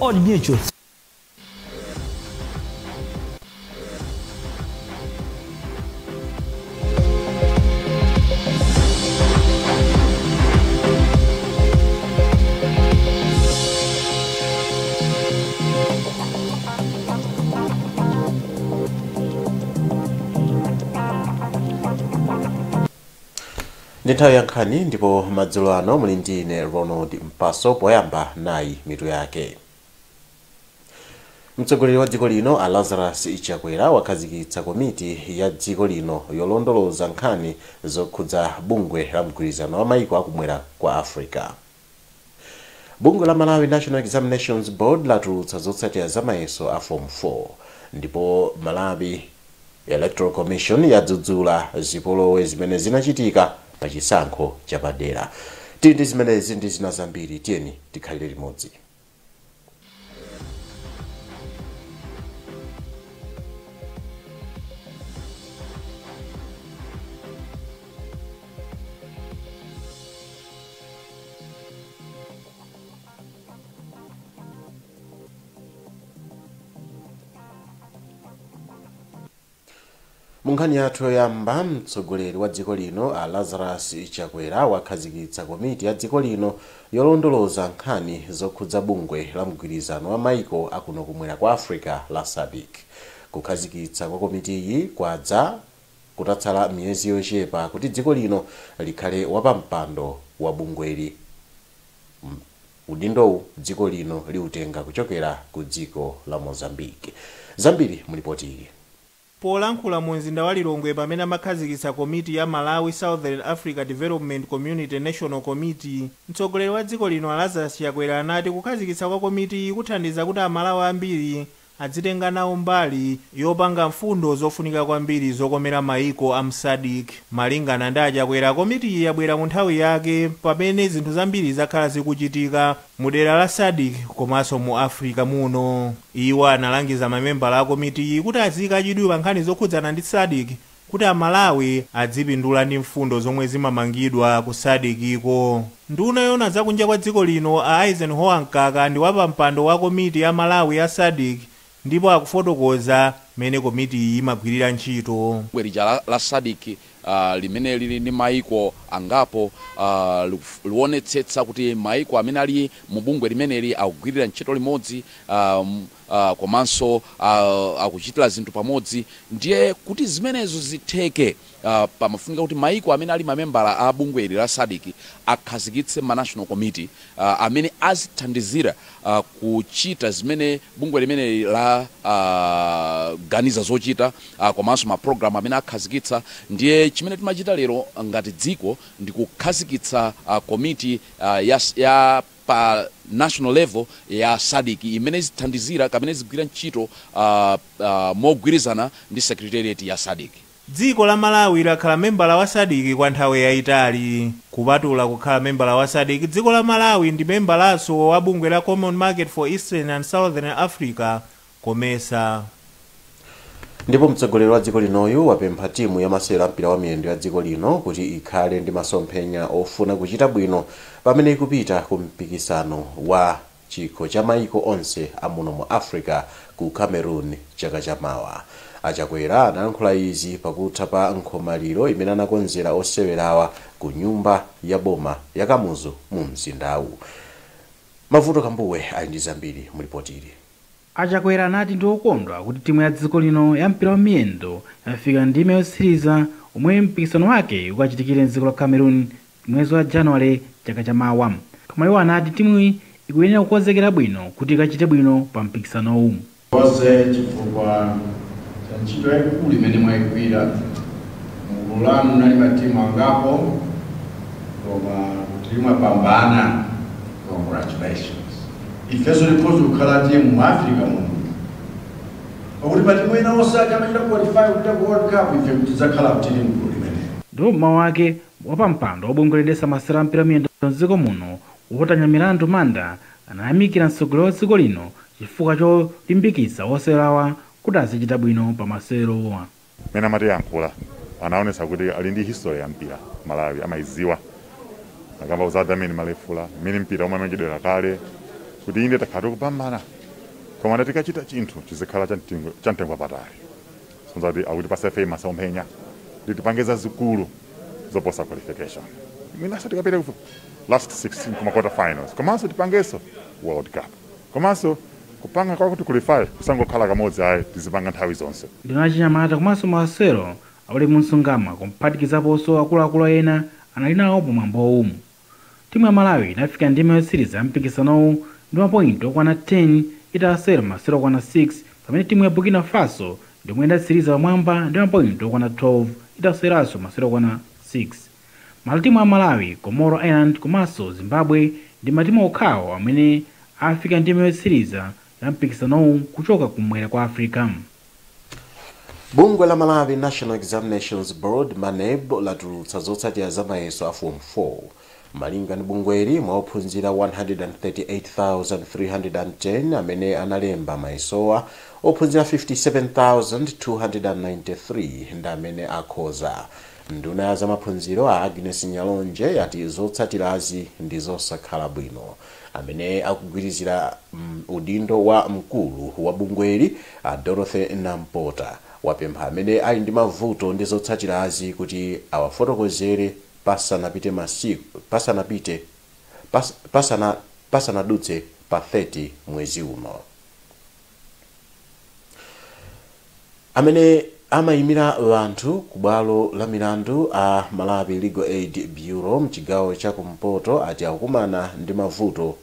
Old Mutual. Ndi nthawi ya nkhani, ndipo madzulo ano muli ndi ine Ronald Mpaso. Poyamba nayi mitu yake. Mtsogoleri wa dziko lino a Lazarus Chakwera wakhazikitsa komiti ya dziko lino yolondoloza nkhani zokhudza bungwe la mgwirizano wa maiko akumwera kwa Africa. Bungwe la Malawi National Examinations Board latulutsa zotsatira za mayeso a Form 4, ndipo Malawi Electoral Commission yadzudzula zipolowe zimene zinachitika pa chisankho chapadera. Tili ndi zimenezi ndi zina zambiri, tiyeni tikhalire limodzi. Mu nkhani yathu yoyamba, mtsogoleri wa dziko lino a Lazarus Chakwera wakhazikitsa komiti ya dziko lino yolondoloza nkhani zokhudza bungwe la mgwirizano wa maiko akuno kumwera kwa Africa la SADC. Kukhazikitsa kwa komitiyi kwadza kutatsala miyezi yochepa kuti dziko lino likhale wapampando wa bungweli. Udindowu dziko lino liutenga kuchokera ku dziko la Mozambique. Zambiri mulipoti ili. Polankhula mu mzinda wa Lilongwe pamene amakhazikitsa komiti ya Malawi Southern Africa Development Community National Committee, mtsogoleri wa dziko lino a Lazarus Chakwera anati kukhazikitsa kwa komiti kuthandiza kuti Amalawi ambiri adzitenga nawo mbali yopanga mfundo zofunika kwambiri zokomera maiko a mSADC. Malingana ndi aChakwera, komiti yabwera mu nthawi yake pamene zinthu zambiri zakhala zikuchitika mu dera la SADC komanso mu Africa muno. Iwo analangiza mamembala a komiti kuti aziyika chidwi pa nkhani zokhudzana ndi SADC kuti Amalawi adzipindula ndi mfundo zomwe zimamangidwa ku SADC-ko. Nduna yona zakunja kwa dziko lino a Eisenhower Mkaka ndi wapampando wa komiti ya Malawi ya SADC, ndipo akufotokoza mene komiti iyi imagwirira ntchito. Bungwe lija la SADC limene lili ndi maiko angapo liwonetsetsa kuti maiko amene ali mu bungwe limeneli akugwirira ntchito limodzi komanso akuchitira zinthu pamodzi. Ndiye kuti zimenezo zitheke, pamafunika kuti maiko amene ali mamembala a bungweli la SADC akhazikitse ma national committee amene azithandizira kuchita zimene bungwe limeneli la ganiza zochita komanso ma program amene akhazikitsa. Ndiye chimene timachita lero ngati dziko ndi kukhazikitsa komiti ya pa national level ya SADC imene zithandizira kamene zigwira ntchito mogwirizana ndi secretariat ya SADC. Dziko la Malawi lakhala membala wa SADC kwa nthawi yayitali. Kupatula kukhala membala wa SADC, dziko la Malawi ndi membalanso wa bungwe la Common Market for Eastern and Southern Africa, COMESA. Ndipo mtsogoleri wa dziko linoyu wapempha timu ya masewero a mpira wa miyendo ya dziko lino kuti ikhale ndi masomphenya ofuna kuchita bwino pamene ikupita ku mpikisano wa chikho cha maiko onse amuno mu Africa ku Cameroon chaka chamawa. AChakwera analankhula izi pakutha pa nkhomaliro imene anakonzera osewerawa ku nyumba ya boma ya Kamuzu mu mzindawu. Mavuto Kambuwe ali ndi zambiri mulipotili. AChakwera anati ndi okondwa kuti timu ya dziko lino ya mpira wa miyendo yafika ndime yotsiriza omwe mpikisano wake ukachitikire mdziko la Cameroon mwezi wa Januwale chaka chamawa. Koma iwo anati timuyi ikuyenera kukonzekera bwino kuti ikachite bwino pa mpikisanowu. Konse chifukwa cha ntchito yayikulu imene mwayigwira. Mugulu lanu munali matimu angapo, koma kuti mwapambana, congratulations. Ifenso tikhoza kukhala timu mu Africa muno, pakuti matimu ena onse aja amachita qualify kupita ku World Cup, ife tidzakhala tili mgulu limenelo. Ndipo mmawu ake, wapampando wa bungwe loyendetsa masewera a mpira wa miyendo mdziko muno Wotanya Milandu Manda anayamikira mtsogoleri wa dziko lino chifukwa cholimbikitsa osewerawa kuti azichita bwino pa masewerowa. Mene amatiyankhula anaonetsa kuti ali ndi history ya mpira Malawi, amayiziwa. Akamba za Damian Malefula, mmene mpira omwe amachedwera kale, kuti inde takhala tikupambana. Koma tikachita chinthu chizikhala cha mtengo wapatali, sonza kuti akutipasa ife masomphenya kuti tipange zazikulu zoposa qualification, mwinanso tikapita ku last 16, kuma quarter finals, komanso tipangenso World Cup. Komanso kupanga kwakuti qualify kusangokhala kamodzi ayi, tizipanga nthawi zonse. Nduna achinyamata komanso masewero a Ulemu Msungama, kuphatikizaponso akuluakulu ena, anali nawo pamwambowu. Timu ya Malawi inafika ndime yotsiriza ya mpikisanowu ndi mapointi okwana 10 itasewera masewero okwana 6, pamene timu ya Burkina Faso ndimwe idatsiriza pamwamba ndi mapointi okwana 12 itaseweranso masewero okwana 6. Matimu a Malawi, Comoro Island komanso Zimbabwe ndi matimu okhawo amene afika ndime yotsiriza ya mpikisanowu kuchoka kumwera kwa Africa. Bungwe la Malawi National Examinations Board, MANEB, latulutsa zotsatira za mayeso a Form 4. Malinga ndi bungweli, mwa ophunzira 138,310 amene analemba mayesowa, ophunzira 57,293 ndi amene akhoza. Nduna ya zamaphunziro a Agnes Nyalonje yati zotsatirazi ndi zosakhala bwino. Amene akugwirizira udindo wa mkulu wa bungweli, a Dorothy Nampota, wapempha amene ali ndi mavuto ndi zotsatirazi kuti awafotokozere pasanapite masiku pasanapite pas, pasana pasanadutse pa 30 mwezi uno. Amene amayimira anthu ku bwalo la milandu a Malawi Legal Aid Bureau mchigawo cha kumpoto ati akukumana ndi mavuto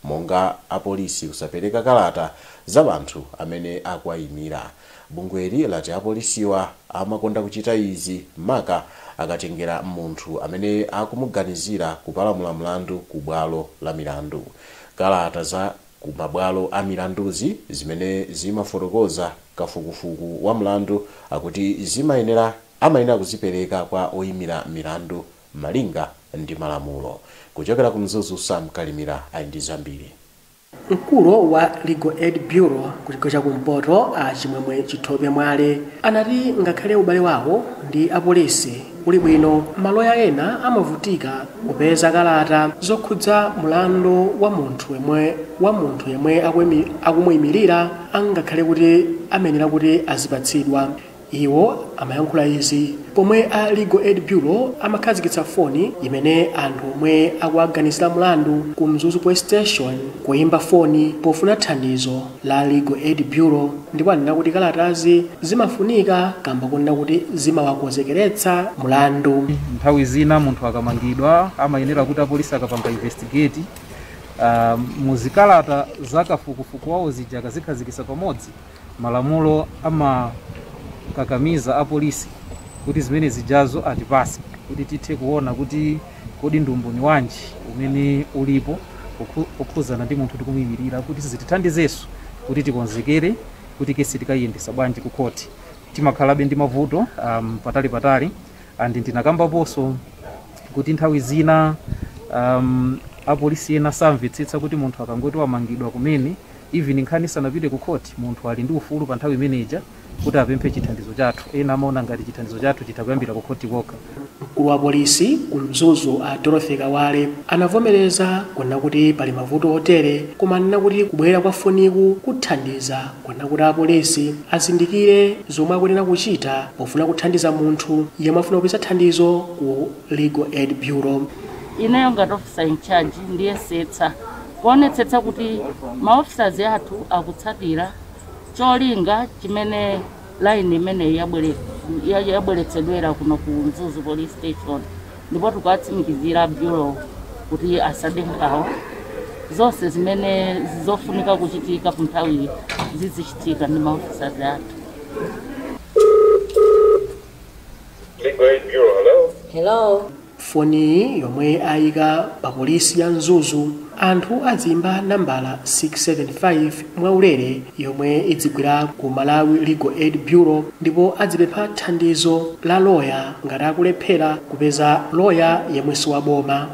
monga apolisi kusapereka kalata za anthu amene akuwayimira. Bungweli lati apolisiwa amakonda kuchita izi maka akatengera munthu amene akumuganizira kupalamula mlandu ku bwalo la milandu. Kalata za ku mabwalo a milanduzi zimene zimafotokoza kafukufuku wa mlandu akuti amayenera kuzipereka kwa oyimira milandu malinga ndi malamulo. Kuchokera ku Mzuzu, Sam Kalimira ali ndi zambiri. Mkulu wa Legal Aid Bureau ku chigawo chakumpoto a Chimwemwe Chithope Mwale anati ngakhale ubale wawo ndi apolisi uli bwino, maloya ena amavutika kupeza kalata zokhudza mulandu wa munthu yemwe akumuyimirira, angakhale kuti amayenera kuti azipatsidwa. Iwo amayankhula izi pomwe a Legal Aid Bureau amakhazikitsa foni imene anthu omwe akuaganizira mlandu ku Mzuzu Police Station kuyimba foni pofuna thandizo la Legal Aid Bureau, ndipo anena kuti kalatazi zimafunika kamba kunena kuti zimawakonzekeretsa mulandu. Nthawi zina munthu akamangidwa amayenera kuti apolisi akapanga investigate muzikalata za kafukufuku wawo zija akazikhazikitsa pamodzi, malamulo amakakamiza apolisi kuti zimene zijazo atipase kuti tithe kuona kuti kodi ndi umboni wanji umene ulipo okhuzana ndi munthu tikumuyimirira, kuti zitithandizenso kuti tikonzekere kuti kesi tikayiyendesa bwanji ku khoti. Timakhalabe ndi mavuto patali patali, and ndinakambaponso kuti nthawi zina apolisi ena samvetsetsa kuti munthu akangoti wamangidwa kumene, even nkhani isanapite ku khoti, munthu ali ndi ufulu pa nthawi imeneja kuti apemphe chithandizo chathu. Ena amaona ngati chithandizo chathu chitha kuyambira ku khoti kokha. Mkulu wa polisi ku Mzuzu a Dorothy Kawale anavomereza kunena kuti pali mavuto otere, koma anena kuti kubwera kwa foniku kuthandiza kunena kuti apolisi azindikire zomwe akuyenera kuchita pofuna kuthandiza munthu yemwe afuna kupeza thandizo ku Legal Aid Bureau. Ineyo ngati officer in charge ndiyesetsa kuonetsetsa kuti maofficers athu akutsatira cholinga chimene line imeneyi yabweretsedwera kuno ku Mzuzu Police Station, ndipo tikuatsimikizira bureau kuti asade nkhawa, zonse zimene zofunika kuchitika ku nthawi zizichitika ndi maofficers athu. Legal Aid Bureau, hello? Hello. Foniyi yomwe ayika pa polisi ya Mzuzu, anthu azimba nambala 675 mwaulere yomwe idzigwira ku Malawi Legal Aid Bureau, ndipo adzipempha thandizo la loya ngati akulephera kupeza loya yemwe si waboma.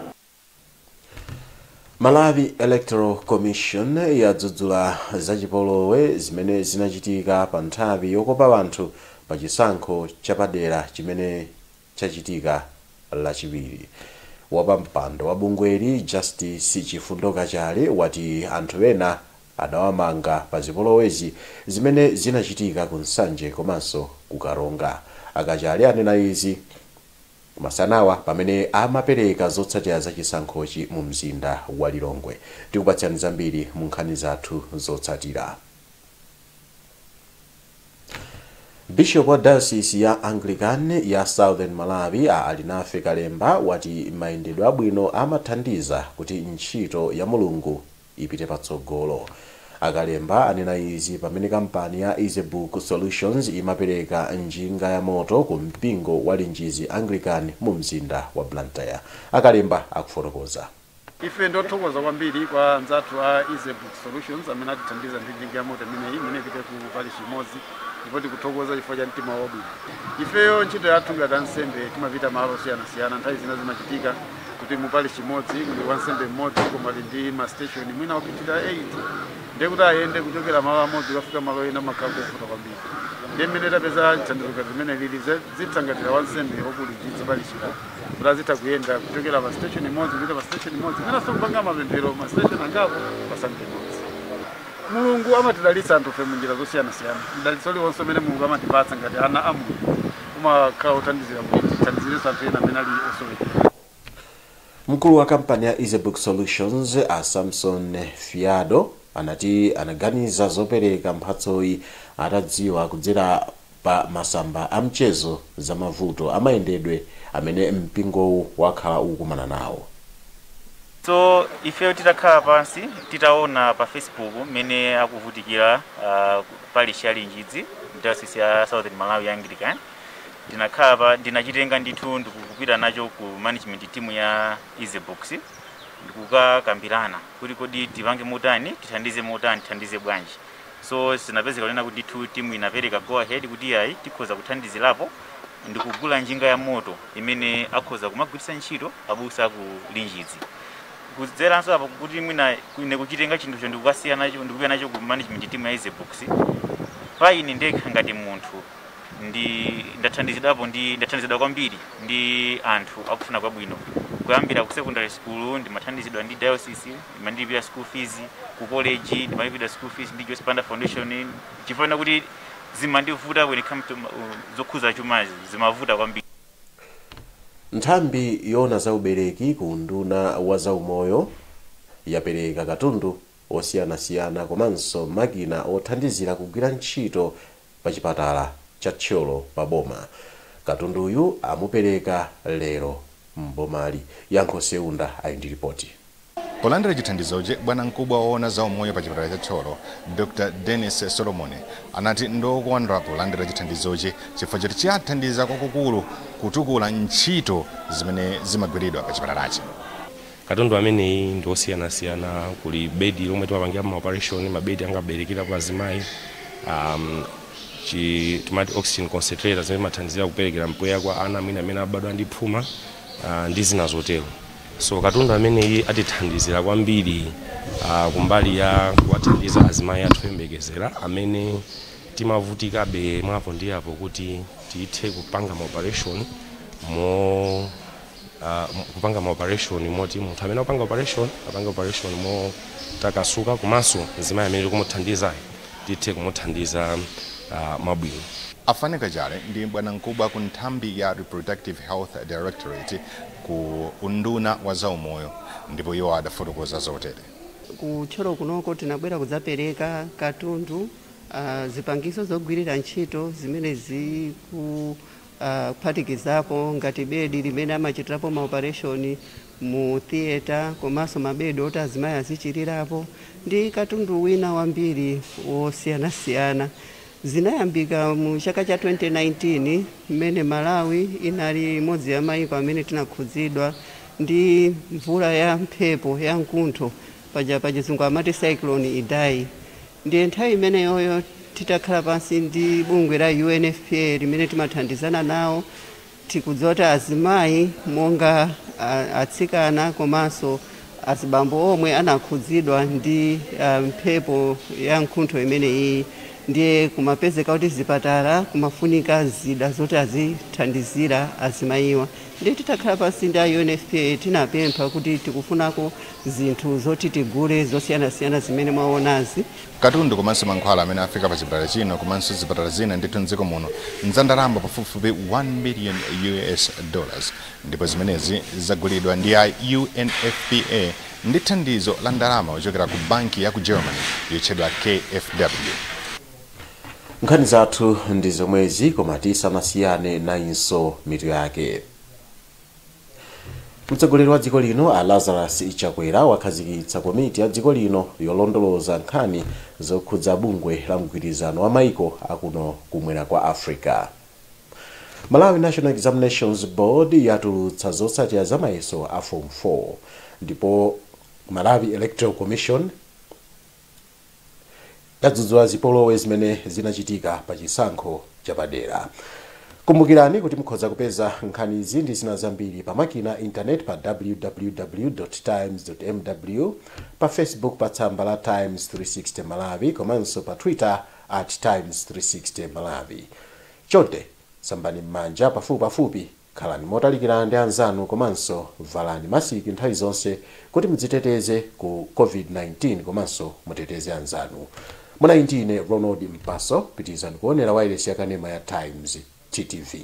Malawi Electoral Commission yadzudzula zachipolowe zimene zinachitika pa nthawi yokopa anthu pa chisankho chapadera chimene chachitika Lachiwiri. Wapampando wa bungweli, Justice Chifundo Kachale, wati anthu ena Adawamanga pa zipolowezi zimene zinachitika ku Nsanje komanso ku Karonga. Akachale anena izi masanawa pamene amapereka zotsatira za chisankhochi mu mzinda wa Lilongwe. Tikupatsirani zambiri mu nkhani zathu zotsatira. Bishop wa Diocese ya Anglican ya Southern Malawi, a Alinafe Kalemba, wati mayendedwe abwino amathandiza kuti ntchito ya Mulungu ipite patsogolo. Akalemba anena izi pamene kampani ya EasyBook Solutions imapereka njinga ya moto ku mpingo wa Linjizi Anglican mu mzinda wa Blantyre. Akalemba akufotokoza. Ife ndothokoza kwambiri kwa anzathu a EasyBook Solutions amene atithandiza ndi njinga ya moto imeneyi imene ipite ku parish imodzi, ndipo tikuthokoza chifukwa cha mtima wabwino. Ifeyo ntchito yathu ngati ansembe timapita malo osiyanasiyana. Nthawi zina zimachitika kuti mu parish imodzi kuli wansembe mmodzi koma ali ndi ma station mwina opitirira 8, ndiye kuti ayende kuchokera malo amodzi kukafika malo ena makhala kovuta kwambiri. Ndiye mmene tapeza thandizo ngati limene lili, zithangatira wansembe waku Linjidzi parishiko kuti azitha kuyenda kuchokera pa station imodzi kupita pa station imodzi, mwinanso kupanga mapemphero ma station angapo pa Sunday imodzi. Mulungu amatidalitsa anthufe munjira zosiyanasiyana. Mdalitso uliwonse umene Mulungu amatipatsa ngati ana a Mulungu umakhala othandizira kuti tithandizirenso anthu ena amene ali osowekera. Mkulu wa kampani ya EasyBook Solutions, a Samson Fiado, anati anaganiza zopereka mphatsoyi atadziwa kudzera pa masamba a mchezo za mavuto amayendedwe amene mpingowu wakhala ukukumana nawo. So ifeyo titakhala pansi, titaona pa Facebook mmene akuvutikira parish ya Linjidzi, Diocese ya Southern Malawi Anglican, ndinakhala pa ndinachitenga ndithu ndikupita nacho ku management team ya EasyBooks ndikukakambirana kuti kodi tipange motani, tithandize motani, tithandize bwanji. So zinapezeka kunena kuti ndithu timu inapereka go ahead kuti ayi, tikhoza kuthandizirapo ndikugula njinga ya moto imene akhoza kumagwiritsa ntchito abusa ku Linjidzi. Kudzeranso apo kuti mwina ine kuchitenga chinthucho ndikukasiya nacho, ndikupita nacho ku management team ya EasyBooks, pa ine ndekha ngati munthu ndi ndathandizidwapo, ndi ndathandizidwa kwambiri ndi anthu akufuna kwabwino. Kuyambira ku secondary school ndimathandizidwa ndi diocese, imandilipira school fees. Ku college ndimalipira school fees ndi Joyce Banda Foundation, chifukwa kuti zimandivuta when it comes to zokhuza chumazi, zimavuta kwambiri. Nthambi yoona za ubereki ku unduna wa zaumoyo yapereka katundu osiyanasiyana komanso makina othandizira kugwira ntchito pa chipatala cha Thyolo pa boma. Katunduyu amupereka lero mbomali. Yankho Seunda ali ndi ripoti. Polandira chithandizochi, bwana mkubwa woona za umoyo pa chipatala cha Thyolo, Dr Dennis Solomon, anati ndokondwa polandira chithandizochi chifukwa choti chiyathandiza kwakukulu kutukula ntchito zimene zimagwiridwa pa chipatalachi. Katundu ameneyi ndi osiyanasiyana. Kuli bedi lomwe timapangira ma operation, mabedi angaberekera kwa azimayi, timati oxygen concentrator zimene zimathandizira kuperekera mpweya kwa ana amene abadwa ndi phuma, ndi zina zotero. So katundu ameneyi atithandizira kwambiri kumbali ya kuwathandiza azimayi athu oyembekezera amene timavutikabe mwapo ndi apo kuti tithe kupanga ma operation mo kupanga ma operation moti munthu amene akupanga operation apange operation motakasuka, komanso mzimayi amene tikumuthandizayo tithe kumuthandiza mwabwino. Afane Kachale ndi bwana mkubwa ku nthambi ya Reproductive Health Directorate ku unduna wa zaumoyo, ndipo iwo adafotokoza zotere. Ku Thyolo kunoko tinabwera kudzapereka katundu, zipangizo zogwirira ntchito zimene zikuphatikizapo ngati bedi limene amachitirapo ma operation mu theatre, komanso mabedi oti azimayi azichirirapo, ndi katundu wina wambiri wosiyanasiyana. Zinayambika mu chaka cha 2019 mmene Malawi inali imodzi ya mayiko amene tinakhudzidwa ndi mvula ya mphepo ya mkuntho, paja pachizungu amati Cyclone Idai. Ndiye nthawi imeneyoyo titakhala pansi ndi bungwe la UNFPA limene timathandizana nawo, tikudziwa kuti azimayi monga atsikana komanso azibambo omwe anakhudzidwa ndi mphepo ya mkuntho imeneyi. Ndiye kumapezeka kuti zipatala kumafunika zida zoti azithandizira azimayiwa. Ndiye titakhala pansi ndi a UNFPA, tinapempha kuti tikufunako zinthu zoti tigule zosiyanasiyana zimene mwaonazi. Katundu komanso mankhwala amene afika pa chipatala chino komanso zipatala zina ndithu mdziko muno nzandalama pafupifupi 1 million US dollars, ndipo zimenezi zagulidwa ndi a UNFPA ndi thandizo la ndalama kuchokera ku banki ya ku Germany yotchedwa KfW. Nkhani zathu ndi zomwezi, koma tisanasiyane, nayinso mitu yake. Mtsogoleri wa dziko lino a Lazarus Chakwera wakhazikitsa komiti ya dziko lino yolondoloza nkhani zokhudza bungwe la mgwirizano wa maiko akuno kumwera kwa Africa. Malawi National Examinations Board yatulutsa zotsatira za mayeso a Form 4, ndipo Malawi Electoral Commission yadzudzula zipolowe zimene zinachitika pa chisankho chapadera. Kumbukirani kuti mukhoza kupeza nkhanizi ndi zina zambiri pa makina internet pa www times mw, pa Facebook pa tsamba la Times 360 Malawi, komanso pa Twitter @Times360Malawi. Chonde sambani m'manja pafupipafupi, khalani motalikirana ndi anzanu, komanso valani masiki nthawi zonse kuti mudziteteze ku COVID-19 komanso muteteze anzanu. Munali ndine Ronald Mpaso. Pitirizani kuonera wailesi yakanema ya Times, TTV.